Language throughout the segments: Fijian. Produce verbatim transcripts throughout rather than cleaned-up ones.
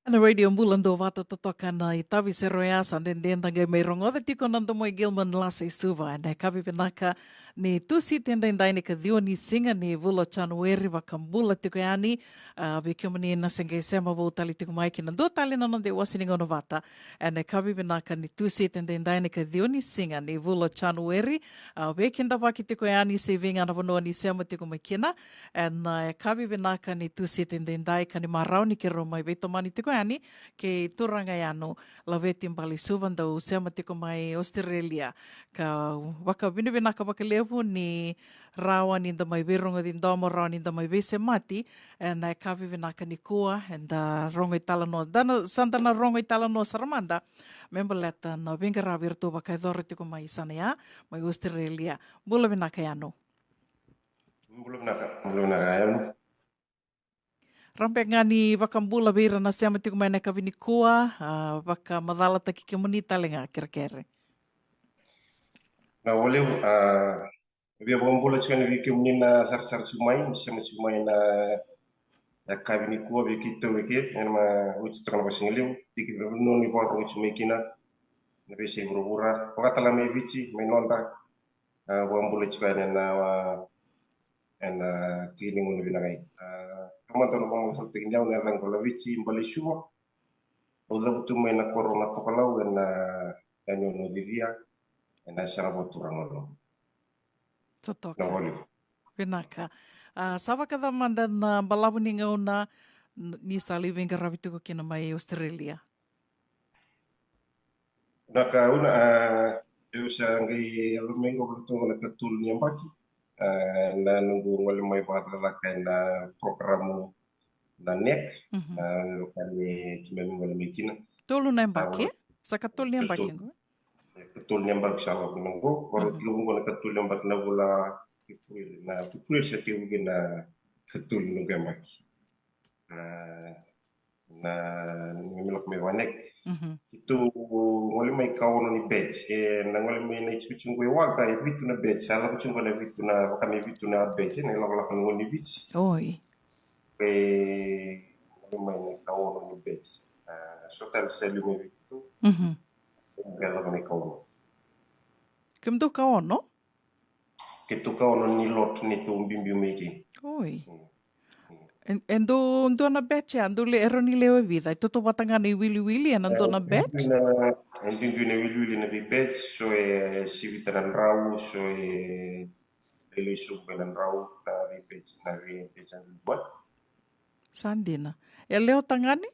Na Radio Bula Duavata, totoka na itavi sere oya, sa dede da qai mai rogoca tiko na domo i Gilman Lasa i Suva. Ena yakavi vinaka ni Tusiti edaidai, na ikaciwa ni siga ni vula o Janueri. Vakabula tiko yani, a, vei kemuni na se qai sema vou tale tiko mai ki na dua tale na noda iwase ni gauna vata. Ena yakavi vinaka ni Tusiti edaidai, na ikaciwa ni siga ni vula o Janueri. A, veikidavaki tiko yani se i vei ga na vanua ni sema tiko mai kina. Ena, e, yakavi vinaka ni Tusiti edaidai, ka ni marau ni keirau mai veitomani tiko yani kei Turaga Yanu Laveti Balesuva, dau sema tiko mai Australia. Ka vakavinavinaka vakalevu ni rawa ni da mai veirogoci domo, rawa ni da mai veisemati ena yakavi vinaka nikua. Eda rogo italanoa, da na, sa da na rogo italanoa sara mada me baleta na veiqaravi eratou vakayacora tiko mai sana ya, mai Australia. Bula vinaka Yanu. Bula vinaka, bula vinaka Yanu. Rawa beka ga ni vakabula vei ira na sema tiko mai ena yakavi nikua, a, vakamacalataki kemuni tale ga, kerekere. Na, vakalevu, a, via vakabula tiko yani vei kemuni na sarasara tiko mai, ni sema tiko mai ena yakavi nikua, vei keitou eke, ena ma oti toka na vasigalevu, tiki vei nona ni vakarorogo tiko mai kina na veiyasai vuravura, vakatalega mai Viti, mai noda, a, vakabula tiko yani ena, a, ena tiki ni gauna vinaka. A, kemudou na vakabula tiko yani, au na yacaqu o Laveti Balesuva. Au cavutu mai na koro o Natokalau ena, ena yanuyanu o Cicia, ena yasana vakaturaga o Lau. Totoka. Na, vakalevu. Vinaka. A, sa vakacava mada na balavu ni gauna n-, ni sa lai veiqaravi tiko kina mai Australia? Na ka au na, a, au sa qai yaco mai qo, vula tu qo na ikatolu ni yabaki. A, na noqu gole mai vakacakacaka ena porokaramu na NEC. Mhm. A, vaka ni keimami gole mai kina. Tolu na yabaki? A, sa ikatolu ni yabaki qo? Ikatolu ni yabaki sa lako mai qo. Vaka, mhm, tekivu qo na ikatolu ni yabaki na vula Fepueri, na Fepueri sa tekivu kina ikatolu ni noqu yabaki. A, na, na, na lako mai vaka NEC. Mhm. Keitou gole mai ka ono ni batch. E, na gole mai na itikotiko qo e Waqa, e vitu na batch. Sa lako tiko qo na vitu na, vaka me vitu na batch, e, na ilakolako ni gauna ni Viti. Oi. E, gole mai na ka ono ni batch. A, so tale sa liu mai vitu. Mhm. E, lako mai ka ono. Kemudou ka ono? Keitou ka ono ni lot neitou biubiu mai kei. Oi. Mm. Mm. E, e dua, dua na batch ya, dou le, e rawa ni lewe vica? E tautauvata ga na iwiliwili ena, e, dua na batch? Duidui na, e duidui na iwiliwili ena vei batch, so e sivita na drau, so e lailai sobu na drau, na vei batch, na vei batch ya duidui. Sa dina. E lewe tagane?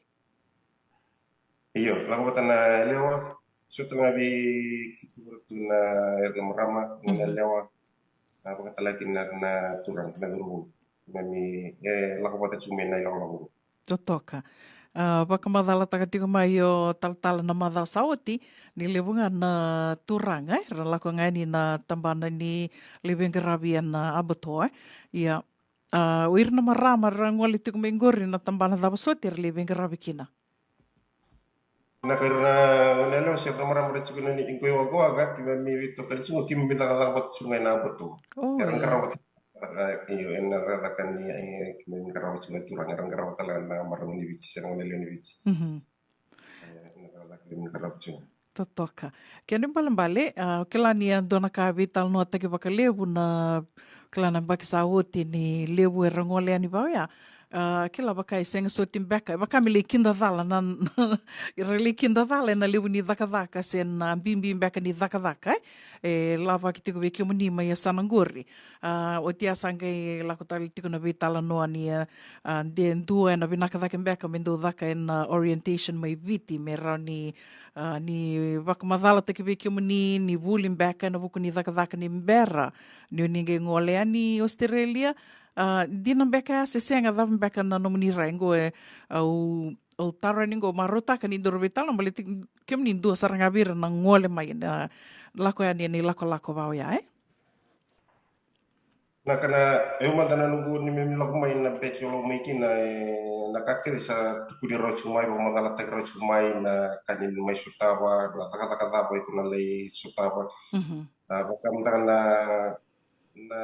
Io, lako vata na yalewa, so tale ga vei keitou tu na, era na marama, na, mhm, yalewa, a, vakatalega kina na, na turaga, na cauravou. Keimami, e, lako vata tiko mai na ilakolako. Totoka. A, vakamacalataka tiko mai o talatala na macawa sa oti, ni levu ga na turaga, e, era lako ga yani na tabana ni lai veiqaravi ena abattoir, e. Ia, a, o ira na marama ra gole tiko mai qori, na tabana cava soti era lai veiqaravi kina? Na ka ira na, na yalewa se ira na marama ra tiko na ni, qo e Waqa, keimami veitokani tiko, keimami cakacaka vata tiko ga ena abattoir. Oi. Era qarava vata, a, io, ena cakacaka ni, e, keimami qarava tiko na turaga, era qarava tale ga na marama ni Viti, se na gone yalewa ni Viti. Mhm. E, ena cakacaka keimami qarava tiko. Totoka. Kena ibalebale, a, kila ni a dua na ka veitalanoataki vakalevu na, kila na yabaki sa oti ni levu era gole yani vaka oya. A, kila vaka e sega soti beka, e vaka me lai kida cala na, era lai kida cala ena levu ni cakacaka se na bibi beka ni cakacaka, e, e lavaki tiko vei kemuni mai yasana qori. A, oti ya sa qai lako tale tiko na veitalanoa ni, a, a, de dua ena vinaka cake beka me dou caka ena orientation mai Viti, me rawa ni, a, ni vakamacalataki vei kemuni, ni vuli beka ena vuku ni cakacaka ni bera ni o ni qai gole yani Australia. A, dina beka ya se sega, cava beka na nomuni rai qo, e, au, au taro yani qo, marautaka ni dou veitalanoa, baleta kemuni dua sara ga vei ira na gole mai, na lako yani ena ilakolako vaka oya, e? Na ka na, au mada na noqu, ni me lako mai na batch au lako mai kina, e, na ka kece sa tukuni rawa tiko mai, vakamacalataki rawa tiko mai na ka ni mai sotava, na cakacaka cava iko na lai sotava. Mhm. A, vaka mada na, na,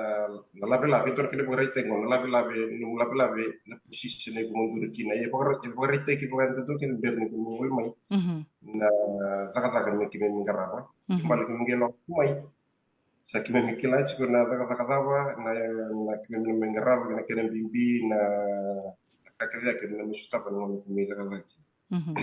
na lavelave, e dua na kena vakaraitaki qo, na lavelave, na lavelave, na position e ko mo duri kina. E vakara-, e vakaraitaki vaka e dodonu kece bera ni ko mo gole mai. Mhm. Na cakacaka me keimami qarava. Mhm. Baleta keimami qai lako mai. Sa keimami kila tiko na cakacaka cava, na, na keimami mai qarava, na kena bibi, na, na ka kece keimami mai sotava na gauna keimami cakacaka. Mhm.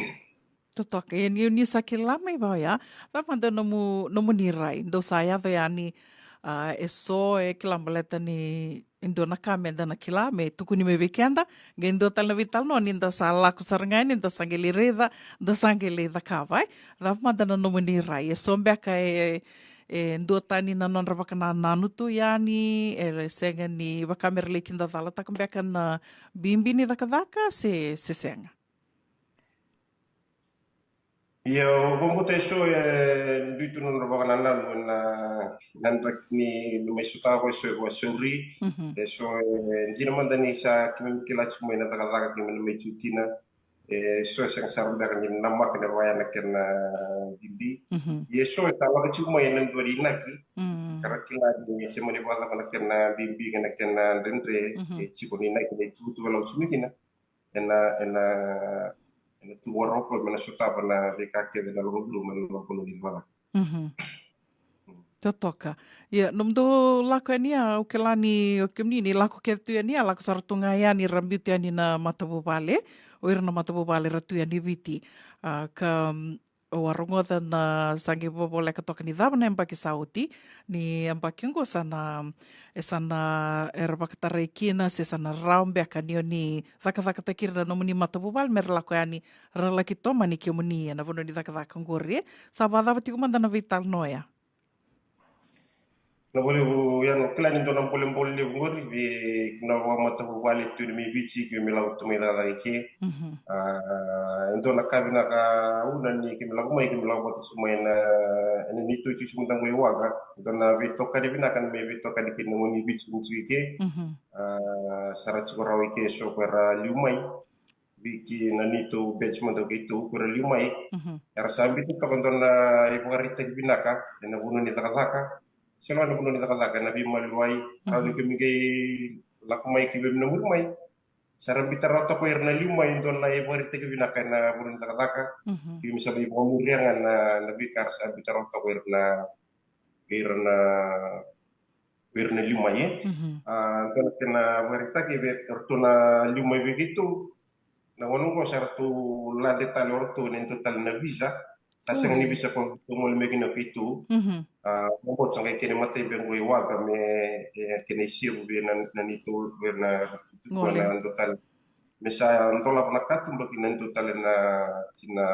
Totoka, ia ni, ni sa kila mai vaya, cava mada nomu, nomuni rai, dou sa yaco yani, a, e so e kila baleta ni e dua na ka meda na kila, me tukuni mai vei keda, qai dua tale na veitalanoa ni da sa lako sara ga yani, da sa qai lai raica, da sa qai lai cakava, e. Cava mada na nomuni rai, e so beka e, e dua tani na nodra vakanananu tu yani, e sega ni vaka me ra lai kidacalataka beka na bibi ni cakacaka, se, se sega? Ia, au vakabauta e so e dui tu na nodra vakanananu ena, na draki ni, ni mai sotava, e so e vakasauri, mhm, e so e dina mada ni sa keimami kila tiko mai na cakacaka keimami mai tiko kina, e so e sega sara beka ni namaka ni vaya na kena bibi. Mhm. Ia e so e sa lako tiko mai ena dua ni inaki, mm, ka ra kila ni se mani vakacava na kena bibi kei na kena dredre, mhm, e tiko ni inaki ni tukutuku e lako tiko mai kina. Ena, ena, ena tu vakarau me na sotava na veika kece na lako curuma ena loma ni vanua. Mhm. Totoka. Ia, nomudou lako yani, a, au kila ni o kemuni ni lako kece tu yani, a, lako sara tu ga yani ra biuta yani na matavuvale, o ira na matavuvale ra tu yani Viti. A, ka, mm, au a rogoca na sa qai vavoleka toka ni cava na yabaki sa oti, ni yabaki oqo sa na, e sa na era vakatarai kina, se sa na rawa beka ni oni cakacakataki ira na nomuni matavuvale me ra lako yani, ra laki tomani kemuni ena vanua ni cakacaka oqori, e. Sa vakacava tiko mada na veitalanoa ya? Na vakalevu, ia, au kila ni dua na bolebole levu qori vei kemuni na vakamatavuvale tu yani mai Viti, keimami lako tu mai cakacaka i ke. Mhm. A, e dua na ka vinaka, au na ni keimami lako mai, keimami lako vata tu mai na, ena neitou tiko mada qo i Waqa. Dua na veitokani vinaka me veitokani kei na gone ni Viti keimami tiko i ke. Mhm. A, sa ra tiko rawa i ke so ko era liu mai. Vei kei na neitou batch mada keitou ko era liu mai. Mhm. Era sa biuta toka dua na ivakaraitaki vinaka ena vanua ni cakacaka. Se na vanua ni cakacaka, ena veimaliwai. Mhm. Rawa ni keimami qai lako mai keimami na muri mai. Sa ra biuta rawa toka ira na liu mai dua na ivakaraitaki vinaka ena vanua ni cakacaka. Mhm. Keimami sa mai vakamuria ga na, na veika ra sa biuta rawa toka ira na, ira na, ira na liu mai, e. Mhm. A, dua na kena vakaraitaki vei iratou na liu mai vei keitou. Na gauna oqo sa ratou lade tale o ratou ena dua tale na visa. Sa sega ni visa ko ratou gole mai kina o keitou. Mhm. A, oqo sa qai kena imatai beka qo i Waqa me, e, kena isevu vei na, na neitou, vei na, gole, na dua tale. Me sa dolava na katuba ki na dua tale na, ki na,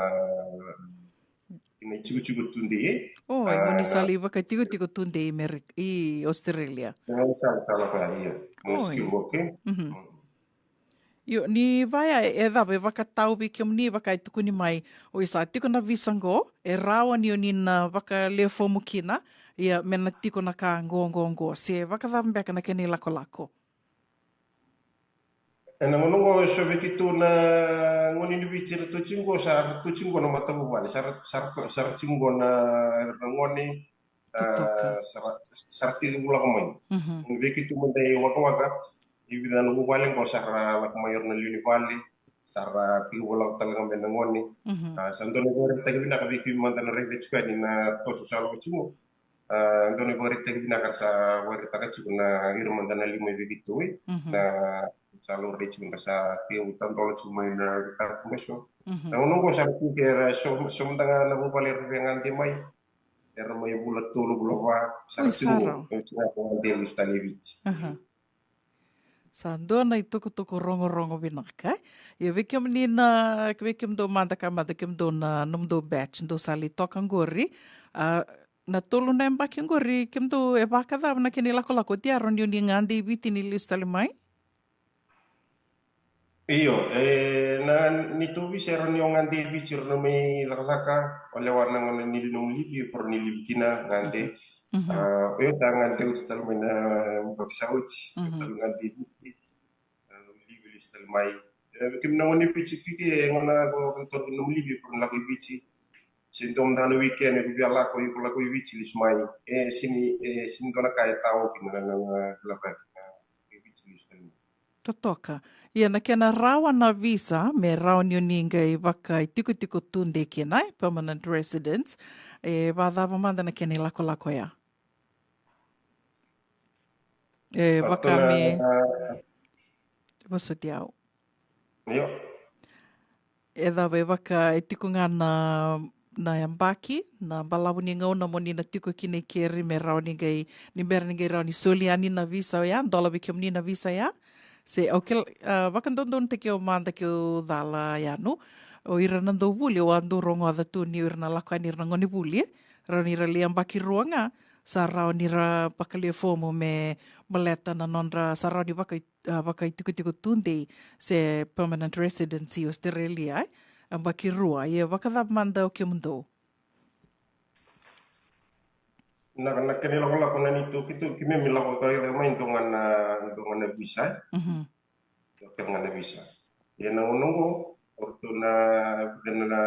ki na itikotiko tudei, e. O, e, a, gone ni sa lai vakatikotiko tudei i Amerika, i Australia. E, sa, sa lako ya, io. Gone, oi, skilled worker. Mhm. Mm. Io, ni vaya e cava e vakatau vei kemuni, vaka e tukuni mai, o i sa tiko na visa qo, e rawa ni oni na vakalewe fomu kina, ia me na tiko na ka qo, qo, qo, se vakacava beka na kena ilakolako? Ena gauna oqo e so vei keitou na gone ni Viti eratou tiko qo, sa ratou tiko qo na matavuvale, sa ra, sa ra, sa ra tiko qo na, na gone, a, totoka, sa ra, sa ra tekivu lako mai. Mhm. Vei keitou mada i Wakawaka, e vica na vuvale qo sa ra lako mai ira na lewe ni vale, sa ra tekivu lako tale ga mai na gone. Mhm. A, sa dua na ivakaraitaki vinaka vei keimami mada na raica tiko yani na toso sa lako tiko. A, dua na ivakaraitaki vinaka sa vakaraitaka tiko na ira mada na liu mai vei keitou, e. Mhm. Na sa laurai tiko, na sa tekivu tadola tiko mai na veika tu mai so. Mhm. Na gauna oqo sa ra tiko era so, so mada ga na vuvale era via gade mai. Era mai vula tolu, vula va, sa ra tiko, oi, sa ra tiko ga, era gade lesu tale i Viti. Aha. Sa dua na itukutuku rogorogo vinaka. Ia vei kemuni na, vei kemudou mada ka mada, kemudou na, nomudou batch dou sa lai toka qori. A, na tolu na yabaki qori, kemudou e vakacava na kena ilakolako, oti ya rawa ni oni gade i Viti ni lesu tale mai? Io, e, na neitou visa e rawa ni o gade i Viti, rawa ni o mai cakacaka, o lewa na gauna ni nomu livi, o rawa ni livi kina, gade. Mhm. Mhm. A, o yau sa gade oti tale mai na yabaki sa oti, mhm, tale gade i Viti. A, livi lesu tale mai. E, kemuni na gone ni Viti, vei kemuni na gauna ko rawa ni toro nomu livi, o rawa ni lako i Viti. Se dua mada na weekend iko via lako, iko lako i Viti, lesu mai. E sini, e sini dua na ka e tao kina na, na, na, na lako i Viti, lesu tale mai. Totoka. Ia na kena rawa na visa, me rawa ni o ni qai vakaitikotiko tudei kina, e, permanent residence. E vacava mada na kena ilakolako ya? E vaka me vosoti au. Io. E cava, e vaka e tiko ga na, na yabaki, na balavu ni gauna mo ni na tiko kina i keri me rawa ni qai, ni bera ni qai rawa ni soli yani na visa oya, dola vei kemuni na visa ya. Se, au kila, a, vakadodonutaki au mada ke u cala yani. O ira na dau vuli, au a dau rogoca tu ni o ira na lako yani ira na gone vuli, e. Rawa ni ra lai yabaki rua ga, sa rawa ni ra vakalia fomu me baleta na nodra, sa rawa ni vaka, a, vakaitikotiko tudei se permanent residency Australia, e. Yabaki rua, ia vakacava mada o kemudou? Na, na kena ilakolako na neitou, keitou, keimami lako ka yaco mai dua ga na, dua ga na visa, e. Mhm. Dua kece ga na visa. Ia na gauna oqo, o ratou na, vica na,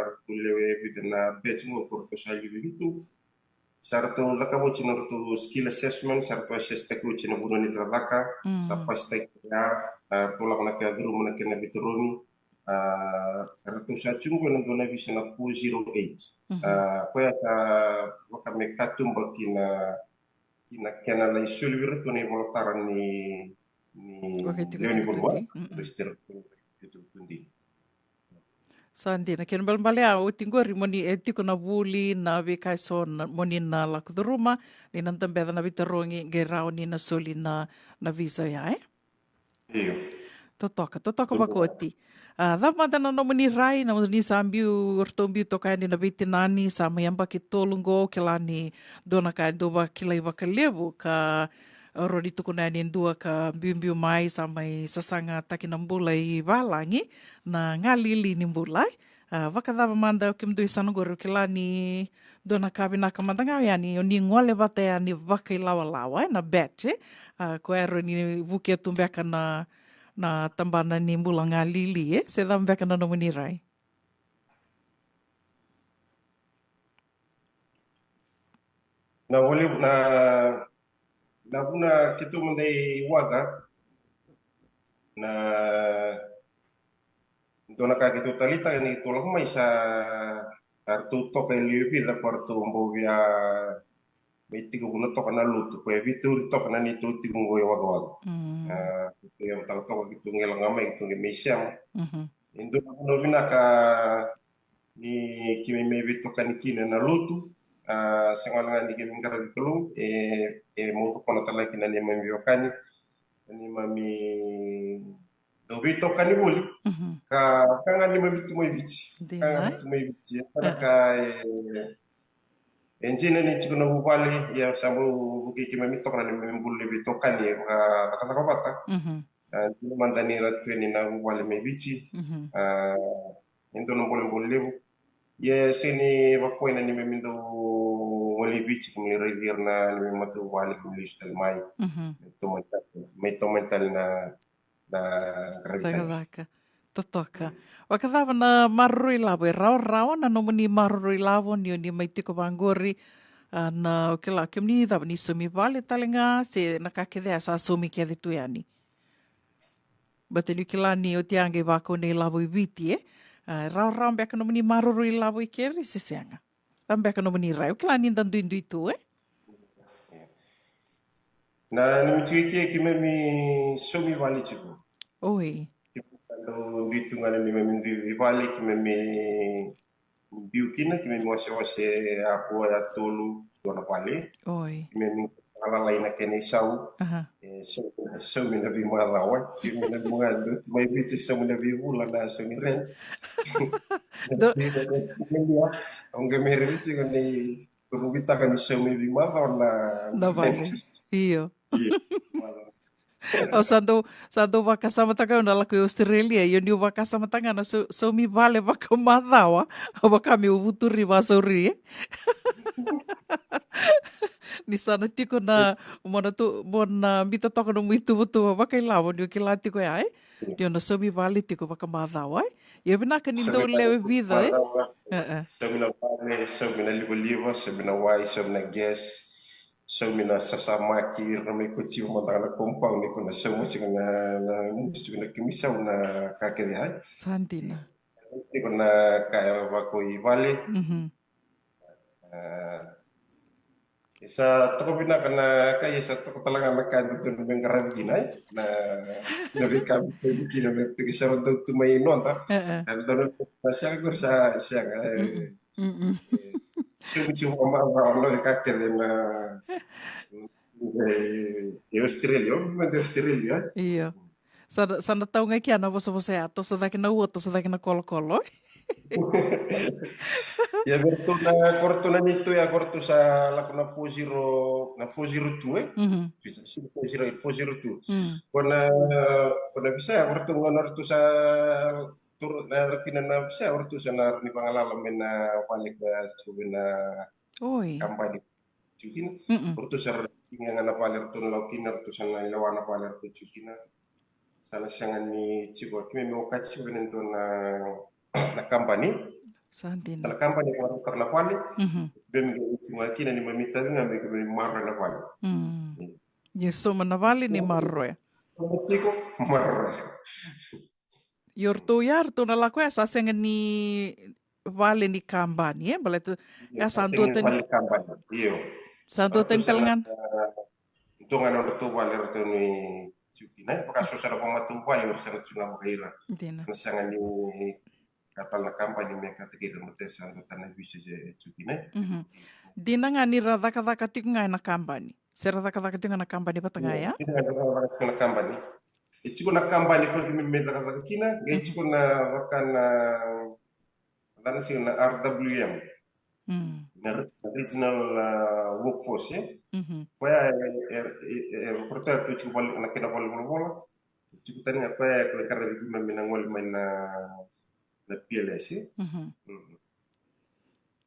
ratou lewe, vica na batch qo, o ratou sa lewe vitu. Sa ratou cakava oti na ratou skill assessment, sa ratou assess-taki oti na vanua ni cakacaka, sa pass-taki ya, a, ratou lako na kena curuma na kena veitarogi, a, ratou sa tiko qo ena dua na visa na four zero eight. Mhm. A, koya sa vaka me katuba ki na, ki na kena lai soli vei iratou na ivolatara ni, ni lewe ni vanua, register tu, tu, tu, tu, tu. Sa dina, kena ibalebale ya, oti qori mo ni, e tiko na vuli, na veika eso na, mo ni na lako curuma, ni na dabeca na veitarogi, qai rawa ni na soli na, na visa ya, e? Io. Totoka, totoka vakaoti. A, cava mada na nomuni rai, na ni sa biu, ratou biu toka yani na veitinani, sa mai yabaki tolu qo, kila ni dua na ka e dau vakilai vakalevu, ka rawa ni tukuna yani e dua ka biubiu mai, sa mai sasagataki na bula i valagi, na galili ni bula, e. A, vakacava mada o kemudou i sana qori, o kila ni dua na ka vinaka mada ga yani, o ni gole vata yani vakailawalawa, e, na batch, e. A, koya e rawa ni vukea tu beka na, na tabana ni bula galili, e. Se cava beka na nomuni rai? Na vole, na, na vuna keitou mada i waqa, na dua na ka keitou taleitaka ni keitou lako mai sa, a, ratou toka e lewe vica ko ratou bau via mai tiko vuna toka na lotu, ko e veitauri toka na neitou tiko qo e waqawaqa. Mm. A, keitou yavataka toka, keitou qai lako ga mai, keitou qai mai sema. Mhm. E dua na vanua vinaka ni keimami mai veitokani kina na lotu, a, sega wale ga ni keimami qaravi Kalou, e, e maucokona tale ga kina na neimami veiwekani, na neimami dau veitokani voli, mhm, ka, ka ga neimami tu mai Viti. Dina. Ka ga tu mai Viti, e, ka, e, e dina ni tiko na vuvale, ia sa bau vukei keimami toka na neimami bula ni veitokani, e, vaka, vakacakavata. Mhm. A, dina mada ni ra tu yani na vuvale mai Viti. Mhm. A, e dua na bolebole levu. Ia, sega ni vakoi na neimami dau gole i Viti, keimami raici ira na neimami matavuvale, keimami lesu tale mai. Mhm. Mai tomani tale, mai tomani tale na, na qaravi tale. Cakacaka. Totoka. Vakacava na maroroi lavo, e rawarawa na nomuni maroroi lavo ni o ni mai tiko vaqori, a, na, o kila, kemuni cava ni saumi vale tale ga, se na ka kece ya sa saumi kece tu yani? Baleta niu kila ni oti a qai vakau na ilavo i Viti, e? A, rawarawa beka nomuni maroroi lavo i keri se sega? Cava beka nomuni rai? Au kila ni da duidui tu, e? Na, ni mi tiko i ke, keimami saumi vale tiko. Oi. Keimami dau dui tu ga na neimami dui vale, keimami biu kina, keimami wasewase, a, rua, a, tolu, dua na vale. Oi. Keimami lalai na kena isau. Aha. E, sau, saumi na veimacawa. Keimami na mua dau mai Viti, saumi na veivula, na saumi rent. Do- Au qai mai raici tiko ni, au vitaka ni saumi veimacawa na, na vale. Io. Io. Au sa dau, sa dau vakasamataka au na lako i Australia, io, niu vakasamataka ga na sau-, saumi vale vakamacawa, au vaka meu vuturi vasauri, e? Ni sa na tiko na, mo na tu, mo na bita toka nomu ituvatuva vakailavo, niu kila tiko ya, e? Niu na saumi vale tiko vakamacawa, e? E vinaka ni dau lewe vica, e? Saumi na vale, saumi na livaliva, saumi na wai, saumi na gas, saumi na sasamaki, ira mai kotiva mada na compound, iko na sauma tiko na, na musu tiko na kemisau na ka kece, ai. Sa dina. Tiko na ka e vako i vale. E sa toka vinaka na ka, e sa toka tale ga na ka e dodonu me qaravi kina, e? Na, na veika me tevi kina me tiki sa dau tu mai noda. E dodonu na sega qori sa sega, e. Sumi sumi vakamalua na veika kece na, e, e Australia, o me Australia. Io. Sa na, sa na tau ga kea na vosavosa ya, toso cake na ua, toso cake na kolokolo. Ia, ko ratou na, ko ratou na neitou ya, ko ratou sa lako na four zero, na four zero two, e? Visa, si four zero eight, four zero two. Ko na, ko na visa ya, ko ratou ga na ratou sa toro, na ratou kina na visa ya, ko ratou sa na rawa ni vagalala mai na vale ko ya, sa na kabani. Tiko kina. Ratou sa ra tiko ga na vale ratou na lako kina, ratou sa na lewa na vale ratou tiko kina. Sa na sega ni tiko, keimami okati tiko vei na dua na, na kabani. Sa dina. Sa na kabani ko ratou na vale. Keimami qai tiko ga kina ni keimami tavi ga me keimami maroroya na vale. Ni sauma na vale ni maroroya. Tiko maroroya. Io, ratou ya, ratou na lako ya sa sega ni vale ni kabani, e? Baleta ya sa duatani. Vale ni kabani, io. Sa duatani tale ga. Dua ga na nodratou vale ratou ni tiko kina, e? Vaka so sa na vakamatau vale, o sa na tiko ga vaka ira. Dina. Na sega ni ka tale na kabani me ka tiko ira, me tiko sa duatani na visa e tiko kina, e? Dina ga ni ra cakacaka tiko ga ena kabani. Se ra cakacaka tiko ga na kabani vata ga ya? Dina ga ni ra cakacaka tiko na kabani. E tiko na kabani ko keimami cakacaka kina, qai tiko na vaka na, na tiko na R W M. Na re-, na Regional, ah, Workforce, e? Koya e, e, e, e, e, ratou tiko vale, na kena vale volavola. Tiko tani ga koya, koya e qaravi keimami na gole mai na, na P L S, e?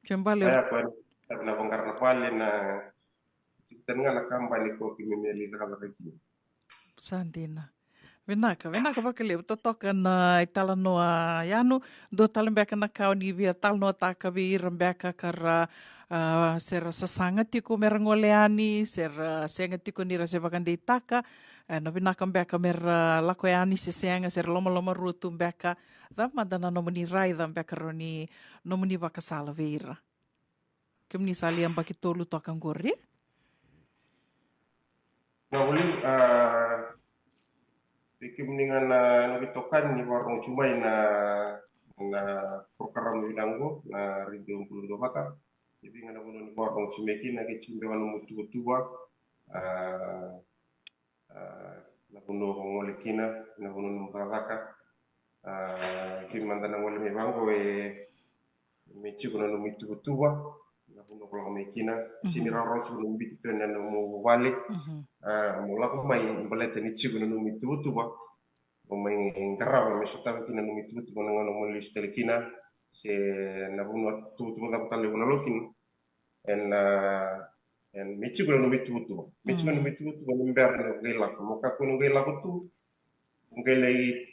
Ke bale. Koya, koya na, na vaqara na vale na, tiko tani ga na kabani ko keimami lai cakacaka kina. Sa dina. Vinaka, vinaka vakalevu. Totoka na italanoa, Yanu. Dua tale beka na ka o ni via talanoataka vei ira beka ka ra, ah, se ra sasaga tiko me ra gole yani, se ra sega tiko ni ra se vakadeitaka, e, na vinaka beka me ra lako yani se sega, se ra lomalomarua tu beka. Cava mada na nomuni raica beka, rawa ni nomuni vakasala vei ira? Kemuni sa lai yabaki tolu toka qori. Na vuli, ah, vei kemuni ga na, na veitokani ni vakarorogo tu mai na, na program vinaka qo, na Radio Bula Duavata. Vei kemuni ga na vanua ni vakarorogo tu mai kina, ke tiko beka na nomu tuvatuva, ah, ah, na vanua ko gole kina, na vanua nomu cakacaka. Ah, kemuni mada na gole mai vaqo, e, me tiko na nomu ituvatuva na vanua ko lako mai kina. Se ni rawarawa tiko nomu biuti tu ena nomu vale. Ah, mo lako mai baleta ni tiko na nomu ituvatuva. Mo mai qarava me sotavi kina na nomu ituvatuva na gauna mo lesu tale kina. Se na vanua tuvatuva cava tale o na lako kina. Ena, ah, ena me tiko na nomu ituvatuva. Me tiko na nomu ituvatuva ni bera ni o qai lako. Mo kakua ni o qai lako tu, o qai lai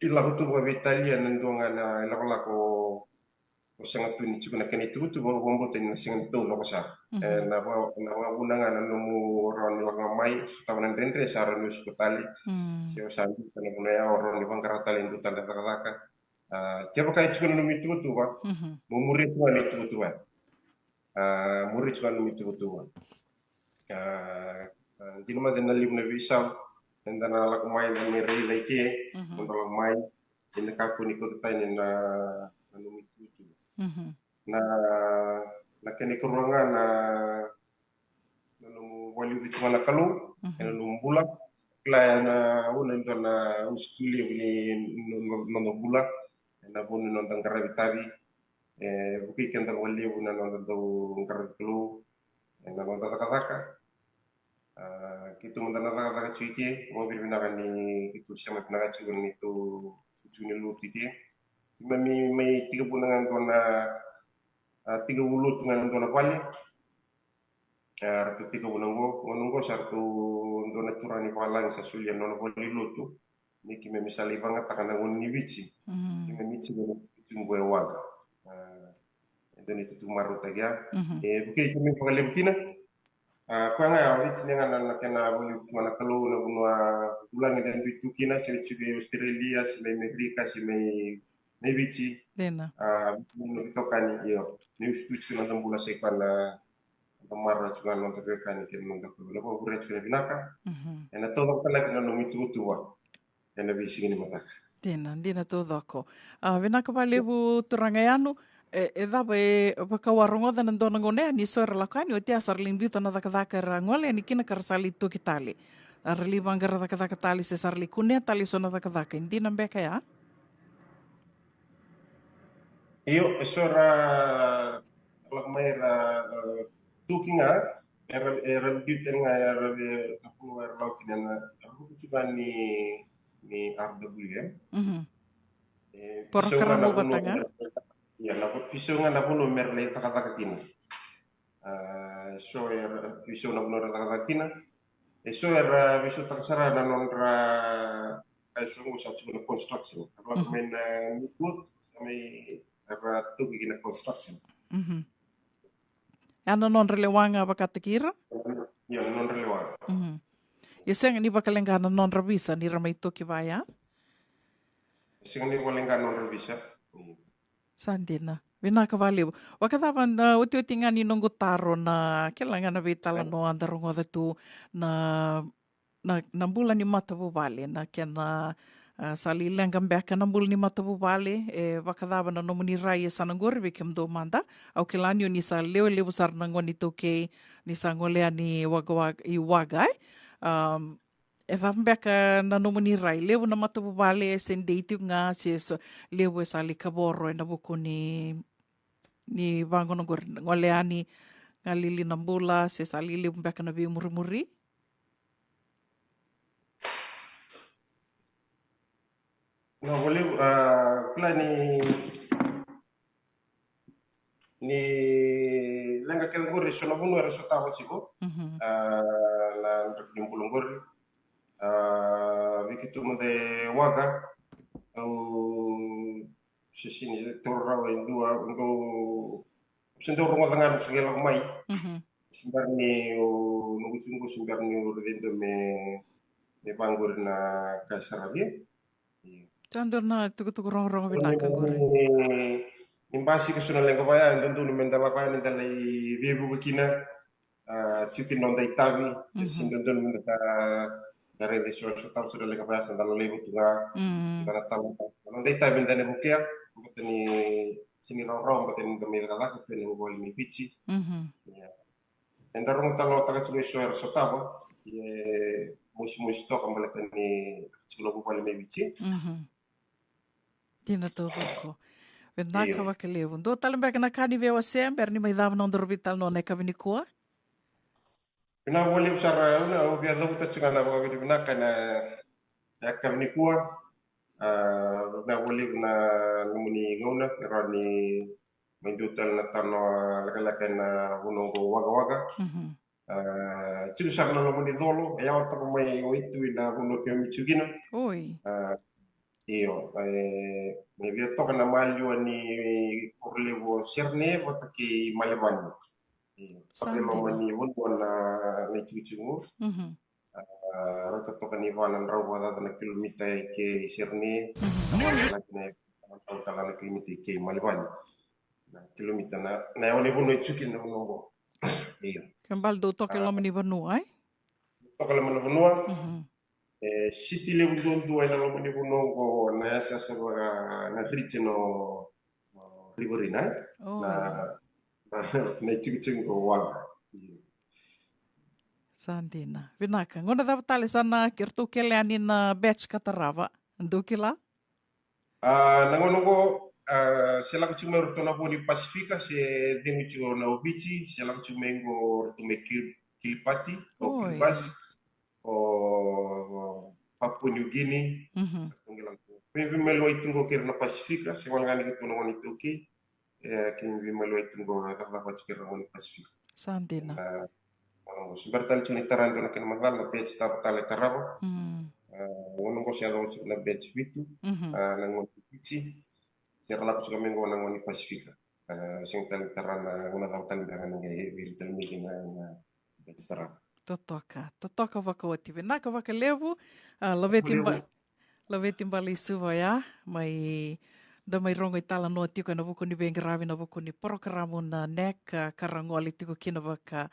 lako tu vakaveitalia ena dua ga na ilakolako o sega tu ni tiko na kena ituvatuva, o vakabauta ni na sega ni taucoko sara. Ena va, na vakavuna ga na nomu rawa ni lako ga mai, sotava na dredre sa rawa ni o suka tale. Se o sa biuta na vanua ya, o rawa ni vaqara tale e dua tale na cakacaka. Ah, kevaka e tiko na nomu ituvatuva, mo muria tu ga na ituvatuva. Ah, muria tu ga na nomu ituvatuva. Ah, ah, dina mada na levu na veisau eda na lako mai, eda mai raica i ke, eda lako mai, eda kakua ni kauta tani na, na nomu ituvatuva. Na, na kena ikarua ga na, na nomu vakaliuci tu ga na Kalou ena nomu bula. Kila ya na, una e dua na usutu levu ni no, no, noda bula. Ena vuni noda qaravi tavi. E vukei keda vakalevu na noda dau qaravi Kalou ena noda cakacaka. Ah, keitou mada na cakacaka tiko i ke, mo vinavinaka ni keitou sema vinaka tiko ni tou tiko ni lotu i ke. Keimami mai tekivu na ga dua na, ah, tekivu lotu ga na dua na vale. Ah, ratou tekivu na qo, gauna qo sa ratou dua na turaga ni vakalagi sa solia nona vale ni lotu. ni keimami sa lai vagataka na gone ni Viti. Mhm. Keimami tiko na tukutuku e waqa. A, e dua ni tukutuku marautaki ya. Mhm. E vukei keimami vakalevu kina. A, koya ga ya, Viti ni ga na, na kena voli tu ga na Kalou na vanua vulagi da dui tu kina, se tiko e Australia, se mai Amerika, se mai, mai Viti. Dina. A, na vitokani, io. Ni usutu tiko na noda bula sai koya na, na marau tiko ga na noda veiwekani kei na noda Kalou. Na vakavure tiko na vinaka. Mhm. Ena taucoko tale ga na nomu ituvatuva. Ena veisiga ni mataka. Dina, dina taucoko. A, vinaka vakalevu turaga Yanu. E, e cava e vaka au a rogoca na dua na gauna yani so era lako yani, oti ya sa ra lai biuta na cakacaka era gole yani kina ka ra sa lai toki tale. A ra lai vaqara cakacaka tale se sa ra lai kunea tale so na cakacaka. E dina beka ya? Io, e so era lako mai era, e, toki ga, era, era biuta ga, era, e, na vanua era lako kina na, era vuku tiko ga ni, ni R W M. Mhm. E, veisau ga na vanua mera, ia, na veisau ga na vanua mera lai cakacaka kina. A, so era veisau na vanua era cakacaka kina. E so era veisautaka sara na nodra, e so qo sa tiko na construction. Era lako mai na network, sa mai era toki kina construction. Mhm. Ya na nodra lewa ga vakataki ira? Ia, na nodra lewa. Mhm. Ia sega ni vakaleqa na nodra visa ni ra mai toki vaya? Sega ni vakaleqa na nodra visa. Sa dina. Vinaka vakalevu. Vakacava na otioti ga ni noqu taro na kila ga na veitalanoa da rogoca tu na, na, na bula ni matavuvale, na kena, a, sa lai leqa beka na bula ni matavuvale, e vakacava na nomuni rai e sa na qori vei kemudou mada. Au kila ni o ni sa lewe levu sara na gone iTaukei ni sa gole yani waqa, waqa, i waqa, e? Am, e cava beka na nomuni rai? Levu na matavuvale e se dei tiko ga se so, levu e sa lai kavoro ena vuku ni, ni vaqo na qori gole yani, galili na bula, se sa lai levu beka na veimurimuri? Na voli, a, kila ni ni leqa kece qori, so na vanua era sotava tiko. Mhm. A, na draki ni bula qori. A, vei keitou mada e waqa, au se sini taura rawa e dua, dou se dau rogoca ga, se qai lako mai. Mhm. Se bera ni o noqu tiko qo, se bera ni o raica e dua me, me vaqori na ka e saravi. Sa dua na tukutuku rogorogo vinaka qori. Ni, ni basika so na leqa vaya, e dodonu meda lako yani da lai veivuke kina. A, tiko kina noda itavi, mhm, se dodonu meda, da raica so, so tau so na leqa vaya sa da na laiva tu ga. Mm. Da na tau noda itavi da na vukea, baleta ni sini rawarawa, baleta ni da mai cakacaka tu ena vuvale mai Viti. Mhm. Ia. Eda rogo talanoataka tiko e so era sotava, e mosimosi toka baleta ni tiko na vuvale mai Viti. Mhm. Dina taucoko. Vinaka, io, vakalevu. Dua tale beka na ka ni veiwasea bera ni mai cava na nodaru veitalanoa na yakavi nikua? Vinaka vakalevu sara, au na, au via cavuta tiko ga na vakavinavinaka ena yakavi nikua. A, vinaka vakalevu na nomuni gauna, e rawa ni mai dua tale na tanoa lekaleka ena vanua oqo, waqa waqa. Mhm. A, tiko sara na loma ni colo, e yawa toka mai Waitui na vanua keimami tiko kina. Oi. A, io, e, me via toka na maliwa ni koro levu o Sydney vata kei Melbourne. Io, sa dina. Toka e loma ni vanua na, na itikotiko. Mhm. A, rauta toka ni va na drau vakacaca na kilomita e ke Sydney. Mhm. Laki na drau tale na kilomita e ke Melbourne. Na kilomita na, na yawa ni vanua e tiko kina na vanua oqo. Io. Ke bale dou toka e loma ni vanua, e? Toka e loma ni vanua. Mhm. E, city levu duadua ena loma ni vanua oqo na yasayasa vaka na region o, o Riverina, e? O. Na, na, na itikotiko o Waqa. Io. Sa dina. Vinaka. Gauna cava tale sa na keratou kele yani na batch ka tarava? Dou kila? A, na gauna oqo, a, se lako tiko mai o ratou na vo ni Pasifika, se cegu tiko na o Viti, se lako tiko mai oqo o ratou mai Kir-, Kiribati, o, oi, Kiribati, o, o Papua New Guinea. Mhm. Sa ratou qai lako. Vei, veimaliwai tu oqo kei ira na Pasifika, se wale ga ni keitou na gone iTaukei. E, keimami veimaliwai tu oqo, e cakacaka tiko kei ira na gone ni Pasifika. Sa dina. Na, na, se bera tale tiko ni tara e dua na kena macala, na batch cava tale e tarava. Mm. Gauna qo se yaco tiko na batch vitu. Mhm. A, na gauna ni Fiji. Se ra lako tiko mai qo na gauna ni Pasifika. A, sega tale ni tara na gauna cava tale beka na qai viri tale mai kina na batch tarava. Totoka, totoka vakaoti. Vinaka vakalevu. A, Laveti Ba-, Laveti Bale i Suva oya, mai da mai rogo italanoa tiko ena vuku ni veiqaravi, na vuku ni porokaramu na NEC, a, ka ra gole tiko kina vaka,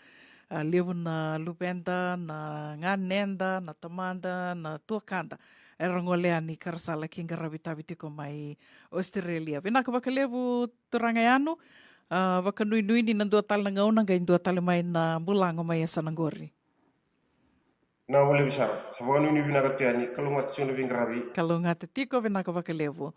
a, levu na luveda, na ganeda, na tamada, na tuakada. Era gole yani ka ra sa laki qaravi tavi tiko mai Australia. Vinaka vakalevu turaga Yanu, a, vakanuinui ni na dua tale na gauna qai dua tale mai na bulago mai yasana qori. Na, vakalevu sara. Sa vakanuinui vinaka tu yani, kalougata tiko na veiqaravi. Kalougata tiko, vinaka vakalevu.